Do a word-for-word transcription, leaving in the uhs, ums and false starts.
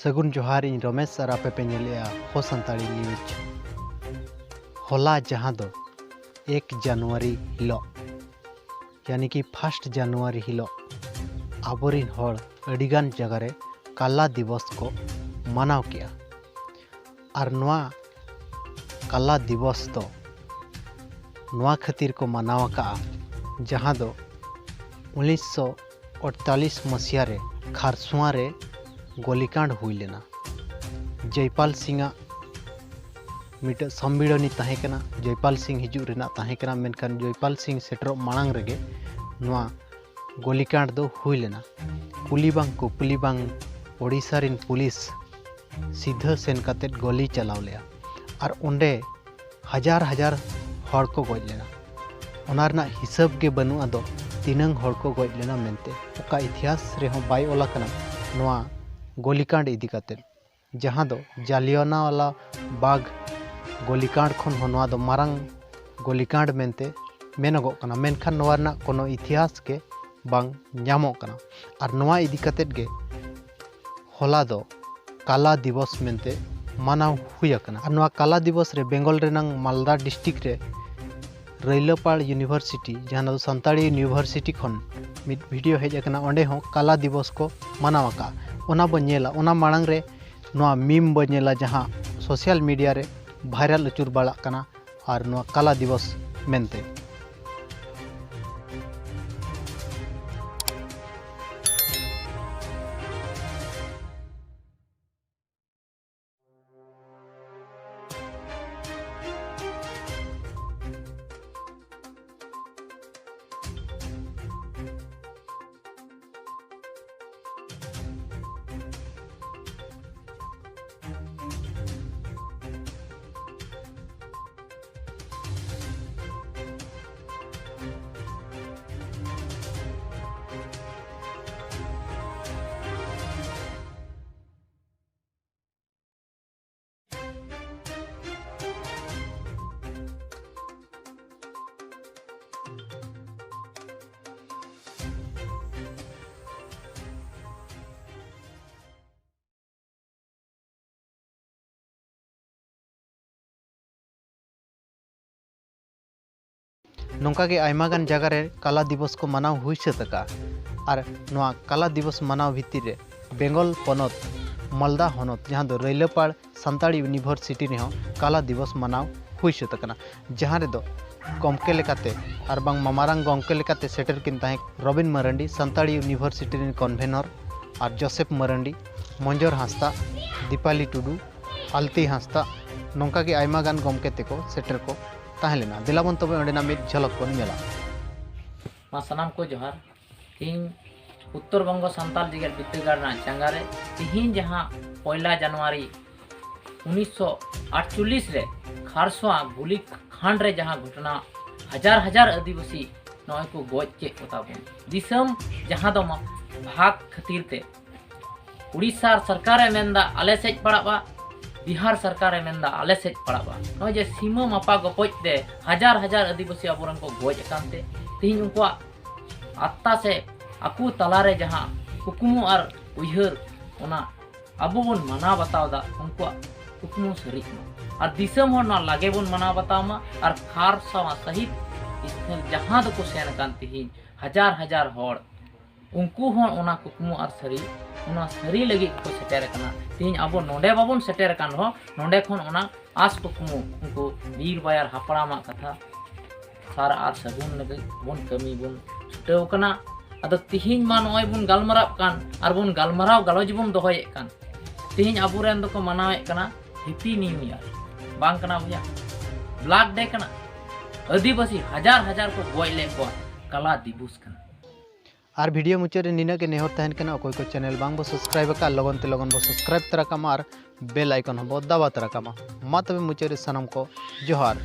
ᱥᱟᱹᱜᱩᱱ ᱡᱚᱦᱟᱨ, ᱤᱧ ᱨᱚᱢᱮᱥ ᱟᱨ ᱟᱯᱮ ᱯᱮ ᱧᱮᱞᱮᱜᱼᱟ ᱦᱚ ᱥᱟᱱᱛᱟᱲᱤ ᱱᱤᱭᱩᱡᱽ᱾ ᱦᱚᱞᱟ ᱡᱟᱦᱟᱸ ᱫᱚ ᱮᱠ ᱡᱟᱱᱩᱣᱟᱨᱤ ᱦᱤᱞᱳᱜ, ᱭᱟᱱᱤ ᱠᱤ ᱯᱷᱟᱥᱴ ᱡᱟᱱᱩᱣᱟᱨᱤ ᱦᱤᱞᱳᱜ, ᱟᱵᱚᱨᱤᱱ ᱦᱚᱲ ᱟᱹᱰᱤᱜᱟᱱ ᱡᱟᱭᱜᱟ ᱨᱮ ᱠᱟᱞᱟ ᱫᱤᱵᱚᱥ ᱠᱚ ᱢᱟᱱᱟᱣ ᱠᱮᱜᱼᱟ᱾ ᱟᱨ ᱱᱚᱣᱟ ᱠᱟᱞᱟ ᱫᱤᱵᱚᱥ ᱫᱚ ᱱᱚᱣᱟ ᱠᱷᱟᱹᱛᱤᱨ ᱠᱚ ᱢᱟᱱᱟᱣ ᱟᱠᱟᱜᱼᱟ, ᱡᱟᱦᱟᱸ ᱫᱚ ᱩᱱᱤᱥᱥᱚ ᱟᱴᱛᱟᱞᱤᱥ ᱢᱟᱹᱥᱤᱭᱟ ᱨᱮ ᱠᱷᱟᱨᱥᱩᱣᱟ ᱨᱮ ᱜᱚᱞᱤᱠᱟᱸᱰ ᱦᱩᱭ ᱞᱮᱱᱟ᱾ ᱡᱚᱭᱯᱟᱞ ᱥᱤᱝ ᱟᱜ ᱢᱤᱫᱴᱟᱹᱝ ᱥᱚᱢᱢᱤᱞᱚᱱᱤ ᱛᱟᱦᱮᱸ ᱠᱟᱱᱟ, ᱡᱚᱭᱯᱟᱞ ᱥᱤᱝ ᱦᱤᱡᱩᱜ ᱨᱮᱱᱟᱜ ᱛᱟᱦᱮᱸ ᱠᱟᱱᱟ, ᱢᱮᱱᱠᱷᱟᱱ ᱡᱚᱭᱯᱟᱞ ᱥᱤᱝ ᱥᱮᱴᱮᱨᱚᱜ ᱢᱟᱲᱟᱝ ᱨᱮᱜᱮ ᱱᱚᱣᱟ ᱜᱚᱞᱤᱠᱟᱸᱰ ᱫᱚ ᱦᱩᱭ ᱞᱮᱱᱟ᱾ ᱠᱩᱞᱤ ᱵᱟᱝ ᱠᱩᱯᱞᱤ ᱵᱟᱝ ᱳᱰᱤᱥᱟ ᱨᱮᱱ ᱯᱩᱞᱤᱥ ᱥᱤᱫᱷᱟᱹ ᱥᱮᱱ ᱠᱟᱛᱮᱫ ᱜᱚᱞᱤ ᱪᱟᱞᱟᱣ ᱞᱮᱜᱼᱟ ᱟᱨ ᱚᱸᱰᱮ ᱦᱟᱡᱟᱨ ᱦᱟᱡᱟᱨ ᱦᱚᱲ ᱠᱚ ᱜᱚᱡ ᱞᱮᱱᱟ᱾ ᱚᱱᱟ ᱨᱮᱱᱟᱜ ᱦᱤᱥᱟᱹᱵ ᱜᱮ ᱵᱟᱹᱱᱩᱜᱼᱟ ᱫᱚ ᱛᱤᱱᱟᱹᱝ ᱦᱚᱲ ᱠᱚ ᱜᱚᱡ ᱞᱮᱱᱟ ᱢᱮᱱᱛᱮ᱾ ᱚᱠᱟ ᱤᱛᱤᱦᱟᱥ ᱨᱮᱦᱚᱸ ᱵᱟᱭ ᱚᱞ ᱟᱠᱟᱱᱟ ᱱᱚᱣᱟ ᱜᱚᱞᱤᱠᱟᱸᱰ ᱤᱫᱤ ᱠᱟᱛᱮᱫ, ᱡᱟᱦᱟᱸ ᱫᱚ ᱡᱟᱞᱤᱭᱟᱱᱣᱟᱞᱟ ᱵᱟᱜᱽ ᱜᱚᱞᱤᱠᱟᱸᱰ ᱠᱷᱚᱱ ᱦᱚᱸ ᱱᱚᱣᱟ ᱫᱚ ᱢᱟᱨᱟᱝ ᱜᱚᱞᱤᱠᱟᱸᱰ ᱢᱮᱱᱛᱮ ᱢᱮᱱᱚᱜᱚᱜ ᱠᱟᱱᱟ, ᱢᱮᱱᱠᱷᱟᱱ ᱱᱚᱣᱟ ᱨᱮᱱᱟᱜ ᱠᱳᱱᱳ ᱤᱛᱤᱦᱟᱥ ᱜᱮ ᱵᱟᱝ ᱧᱟᱢᱚᱜ ᱠᱟᱱᱟ᱾ ᱟᱨ ᱱᱚᱣᱟ ᱤᱫᱤ ᱠᱟᱛᱮᱫ ᱜᱮ ᱦᱚᱞᱟ ᱫᱚ ᱠᱟᱞᱟ ᱫᱤᱵᱚᱥ ᱢᱮᱱᱛᱮ ᱢᱟᱱᱟᱣ ᱦᱩᱭ ᱟᱠᱟᱱᱟ᱾ ᱟᱨ ᱱᱚᱣᱟ ᱠᱟᱞᱟ ᱫᱤᱵᱚᱥ ᱨᱮ ᱵᱮᱝᱜᱚᱞ ᱨᱮᱱᱟᱝ ᱢᱟᱞᱫᱟ ᱰᱤᱥᱴᱨᱤᱠᱴ ᱨᱮ ᱨᱟᱹᱭᱞᱟᱹᱯᱟᱲ ᱤᱭᱩᱱᱤᱵᱷᱟᱨᱥᱤᱴᱤ, ᱡᱟᱦᱟᱸ ᱫᱚ ᱥᱟᱱᱛᱟᱲᱤ ᱤᱭᱩᱱᱤᱵᱷᱟᱨᱥᱤᱴᱤ ᱠᱷᱚᱱ ᱢᱤᱫ ᱵᱷᱤᱰᱤᱭᱳ ᱦᱮᱡ ᱟᱠᱟᱱᱟ, ᱚᱸᱰᱮ ᱦᱚᱸ ᱠᱟᱞᱟ ᱫᱤᱵᱚᱥ ᱠᱚ ᱢᱟᱱᱟᱣ ᱟᱠᱟᱫᱼᱟ᱾ ᱚᱱᱟ ᱵᱚᱱ ᱧᱮᱞᱟ᱾ ᱚᱱᱟ ᱢᱟᱲᱟᱝ ᱨᱮ ᱱᱚᱣᱟ ᱢᱤᱢ ᱵᱚᱱ ᱧᱮᱞᱟ, ᱡᱟᱦᱟᱸ ᱥᱳᱥᱟᱞ ᱢᱤᱰᱤᱭᱟ ᱨᱮ ᱵᱷᱟᱭᱨᱟᱞ ᱟᱹᱪᱩᱨ ᱵᱟᱲᱟᱜ ᱠᱟᱱᱟ, ᱟᱨ ᱱᱚᱣᱟ ᱠᱟᱞᱟ ᱫᱤᱵᱚᱥ ᱢᱮᱱᱛᱮ᱾ ᱱᱚᱝᱠᱟ ᱜᱮ ᱟᱭᱢᱟ ᱜᱟᱱ ᱡᱟᱭᱜᱟ ᱨᱮ ᱠᱟᱞᱟ ᱫᱤᱵᱚᱥ ᱠᱚ ᱢᱟᱱᱟᱣ ᱦᱩᱭ ᱥᱟᱹᱛ ᱟᱠᱟᱫᱼᱟ᱾ ᱟᱨ ᱱᱚᱣᱟ ᱠᱟᱞᱟ ᱫᱤᱵᱚᱥ ᱢᱟᱱᱟᱣ ᱵᱷᱤᱛᱤᱨ ᱨᱮ ᱵᱮᱝᱜᱚᱞ ᱯᱚᱱᱚᱛ ᱢᱟᱞᱫᱟ ᱦᱚᱱᱚᱛ, ᱡᱟᱦᱟᱸ ᱫᱚ ᱨᱟᱹᱭᱞᱟᱹᱯᱟᱲ ᱥᱟᱱᱛᱟᱲᱤ ᱤᱭᱩᱱᱤᱵᱷᱟᱨᱥᱤᱴᱤ ᱨᱮᱦᱚᱸ ᱠᱟᱞᱟ ᱫᱤᱵᱚᱥ ᱢᱟᱱᱟᱣ ᱦᱩᱭ ᱥᱟᱹᱛ ᱟᱠᱟᱱᱟ, ᱡᱟᱦᱟᱸ ᱨᱮᱫᱚ ᱜᱚᱢᱠᱮ ᱞᱮᱠᱟᱛᱮ ᱟᱨ ᱵᱟᱝ ᱢᱟᱨᱟᱝ ᱜᱚᱢᱠᱮ ᱞᱮᱠᱟᱛᱮ ᱥᱮᱴᱮᱨ ᱠᱤᱱ ᱛᱟᱦᱮᱸ ᱨᱚᱵᱤᱱ ᱢᱟᱨᱟᱱᱰᱤ, ᱥᱟᱱᱛᱟᱲᱤ ᱤᱭᱩᱱᱤᱵᱷᱟᱨᱥᱤᱴᱤ ᱨᱮᱱ ᱠᱚᱱᱵᱷᱮᱱᱚᱨ, ᱟᱨ ᱡᱳᱥᱮᱯ ᱢᱟᱨᱟᱱᱰᱤ, ᱢᱚᱧᱡᱚᱨ ᱦᱟᱸᱥᱫᱟ, ᱫᱤᱯᱟᱞᱤ ᱴᱩᱰᱩ, ᱟᱞᱛᱤ ᱦᱟᱸᱥᱫᱟ, ᱱᱚᱝᱠᱟ ᱜᱮ ᱟᱭᱢᱟ ᱜᱟᱱ ᱜᱚᱢᱠᱮ ᱛᱮᱠᱚ ᱥᱮᱴᱮᱨ ᱠᱚ ᱛᱟᱦᱮᱸ ᱞᱮᱱᱟ᱾ ᱫᱮᱞᱟ ᱵᱚᱱ ᱛᱚᱵᱮ ᱚᱸᱰᱮᱱᱟᱜ ᱢᱤᱫ ᱡᱷᱚᱞᱚᱠ ᱵᱚᱱ ᱧᱮᱞᱟ᱾ ᱢᱟ ᱥᱟᱱᱟᱢ ᱠᱚ ᱡᱚᱦᱟᱨ᱾ ᱤᱧ ᱩᱛᱛᱚᱨ ᱵᱚᱝᱜᱚ ᱥᱟᱱᱛᱟᱲ ᱡᱮᱜᱮᱛ ᱵᱤᱨᱫᱟᱹᱜᱟᱲ ᱨᱮᱱᱟᱜ ᱪᱟᱸᱜᱟ ᱨᱮ ᱛᱤᱦᱤᱧ ᱡᱟᱦᱟᱸ ᱯᱚᱭᱞᱟ ᱡᱟᱱᱩᱣᱟᱨᱤ ᱩᱱᱤᱥᱥᱚ ᱟᱴᱪᱚᱞᱞᱤᱥ ᱨᱮ ᱠᱷᱟᱨᱥᱚᱣᱟ ᱜᱩᱞᱤ ᱠᱷᱟᱱᱰ ᱨᱮ ᱡᱟᱦᱟᱸ ᱜᱷᱚᱴᱚᱱᱟ, ᱦᱟᱡᱟᱨ ᱦᱟᱡᱟᱨ ᱟᱹᱫᱤᱵᱟᱹᱥᱤ ᱱᱚᱜᱼᱚᱭ ᱠᱚ ᱜᱚᱡ ᱠᱮᱫ ᱠᱚ ᱛᱟᱵᱚᱱ᱾ ᱫᱤᱥᱚᱢ ᱡᱟᱦᱟᱸ ᱫᱚ ᱢᱟ-, ᱵᱷᱟᱜᱽ ᱠᱷᱟᱹᱛᱤᱨ ᱛᱮ ᱩᱲᱤᱥᱥᱟ ᱥᱚᱨᱠᱟᱨᱮ ᱢᱮᱱᱫᱟ ᱟᱞᱮ ᱥᱮᱫ ᱯᱟᱲᱟᱜᱼᱟ, ᱵᱤᱦᱟᱨ ᱥᱚᱨᱠᱟᱨᱮ ᱢᱮᱱᱫᱟ ᱟᱞᱮ ᱥᱮᱫ ᱯᱟᱲᱟᱜᱼᱟ᱾ ᱱᱚᱜᱼᱚᱭ ᱡᱮ ᱥᱤᱢᱟᱹ ᱢᱟᱯᱟ ᱜᱚᱯᱚᱡ ᱛᱮ ᱦᱟᱡᱟᱨ ᱦᱟᱡᱟᱨ ᱟᱹᱫᱤᱵᱟᱹᱥᱤ ᱟᱵᱚᱨᱮᱱ ᱠᱚ ᱜᱚᱡ ᱟᱠᱟᱱ ᱛᱮ ᱛᱤᱦᱤᱧ ᱩᱱᱠᱩᱣᱟᱜ ᱟᱛᱛᱟ ᱥᱮ ᱟᱠᱚ ᱛᱟᱞᱟᱨᱮ ᱡᱟᱦᱟᱸ ᱠᱩᱠᱢᱩ ᱟᱨ ᱩᱭᱦᱟᱹᱨ, ᱚᱱᱟ ᱟᱵᱚ ᱵᱚᱱ ᱢᱟᱱᱟᱣ ᱵᱟᱛᱟᱣ ᱮᱫᱟ, ᱩᱱᱠᱩᱣᱟᱜ ᱠᱩᱠᱢᱩ ᱥᱟᱹᱨᱤᱜ ᱢᱟ᱾ ᱟᱨ ᱫᱤᱥᱚᱢ ᱦᱚᱲ ᱱᱚᱣᱟ ᱞᱟᱜᱮ ᱵᱚᱱ ᱢᱟᱱᱟᱣ ᱵᱟᱛᱟᱣ ᱢᱟ᱾ ᱟᱨ ᱠᱷᱟᱨᱥᱟᱣᱟ ᱥᱟᱹᱦᱤᱫ ᱥᱛᱷᱚᱞ ᱡᱟᱦᱟᱸ ᱫᱚᱠᱚ ᱥᱮᱱ ᱟᱠᱟᱱ ᱛᱤᱦᱤᱧ ᱦᱟᱡᱟᱨ ᱦᱟᱡᱟᱨ ᱦᱚᱲ, ᱩᱱᱠᱩ ᱦᱚᱸ ᱚᱱᱟ ᱠᱩᱠᱢᱩ ᱟᱨ ᱥᱟᱹᱨᱤ, ᱚᱱᱟ ᱥᱟᱹᱨᱤ ᱞᱟᱹᱜᱤᱫ ᱠᱚ ᱥᱮᱴᱮᱨ ᱟᱠᱟᱱᱟ᱾ ᱛᱤᱦᱤᱧ ᱟᱵᱚ ᱱᱚᱰᱮ ᱵᱟᱵᱚᱱ ᱥᱮᱴᱮᱨ ᱟᱠᱟᱱ ᱨᱮᱦᱚᱸ, ᱱᱚᱰᱮ ᱠᱷᱚᱱ ᱚᱱᱟ ᱟᱸᱥ ᱠᱩᱠᱢᱩ ᱩᱱᱠᱩ ᱵᱤᱨ ᱵᱟᱭᱟᱨ ᱦᱟᱯᱲᱟᱢᱟᱜ ᱠᱟᱛᱷᱟ ᱥᱟᱨ ᱟᱨ ᱥᱟᱹᱜᱩᱱ ᱞᱟᱹᱜᱤᱫ ᱵᱚᱱ ᱠᱟᱹᱢᱤ ᱵᱚᱱ ᱪᱷᱩᱴᱟᱹᱣ ᱠᱟᱱᱟ᱾ ᱟᱫᱚ ᱛᱤᱦᱤᱧ ᱢᱟ ᱱᱚᱜᱼᱚᱭ ᱵᱚᱱ ᱜᱟᱞᱢᱟᱨᱟᱜ ᱠᱟᱱ ᱟᱨ ᱵᱚᱱ ᱜᱟᱞᱢᱟᱨᱟᱣ ᱜᱟᱞᱚᱪ ᱵᱚᱱ ᱫᱚᱦᱚᱭᱮᱫ ᱠᱟᱱ, ᱛᱤᱦᱤᱧ ᱟᱵᱚᱨᱮᱱ ᱫᱚᱠᱚ ᱢᱟᱱᱟᱣᱮᱫ ᱠᱟᱱᱟ ᱦᱮᱯᱤ ᱱᱤᱭᱩ ᱤᱭᱟᱨ, ᱵᱟᱝ ᱠᱟᱱᱟ ᱵᱚᱭᱦᱟ, ᱵᱞᱟᱰ ᱰᱮ ᱠᱟᱱᱟ᱾ ᱟᱹᱫᱤᱵᱟᱹᱥᱤ ᱦᱟᱡᱟᱨ ᱦᱟᱡᱟᱨ ᱠᱚ ᱜᱚᱡ ᱞᱮᱫ ᱠᱚᱣᱟ, ᱠᱟᱞᱟ ᱫᱤᱵᱚᱥ ᱠᱟᱱᱟ᱾ ᱟᱨ ᱵᱷᱤᱰᱤᱭᱳ ᱢᱩᱪᱟᱹᱫ ᱨᱮ ᱱᱤᱱᱟᱹᱜ ᱜᱮ ᱱᱮᱦᱚᱨ ᱛᱟᱦᱮᱱ ᱠᱟᱱᱟ, ᱚᱠᱚᱭ ᱠᱚ ᱪᱮᱱᱮᱞ ᱵᱟᱝ ᱵᱚ ᱥᱟᱵᱥᱠᱨᱟᱭᱤᱵ ᱟᱠᱟᱫ, ᱞᱚᱜᱚᱱ ᱛᱮ ᱞᱚᱜᱚᱱ ᱵᱚ ᱥᱟᱵᱥᱠᱨᱟᱭᱤᱵ ᱛᱚᱨᱟ ᱠᱟᱜ ᱢᱟ ᱟᱨ ᱵᱮᱞ ᱟᱭᱠᱚᱱ ᱦᱚᱸ ᱵᱚ ᱫᱟᱵᱟᱣ ᱛᱚᱨᱟ ᱠᱟᱜ ᱢᱟ᱾ ᱢᱟ ᱛᱚᱵᱮ ᱢᱩᱪᱟᱹᱫ ᱨᱮ ᱥᱟᱱᱟᱢ ᱠᱚ ᱡᱚᱦᱟᱨ᱾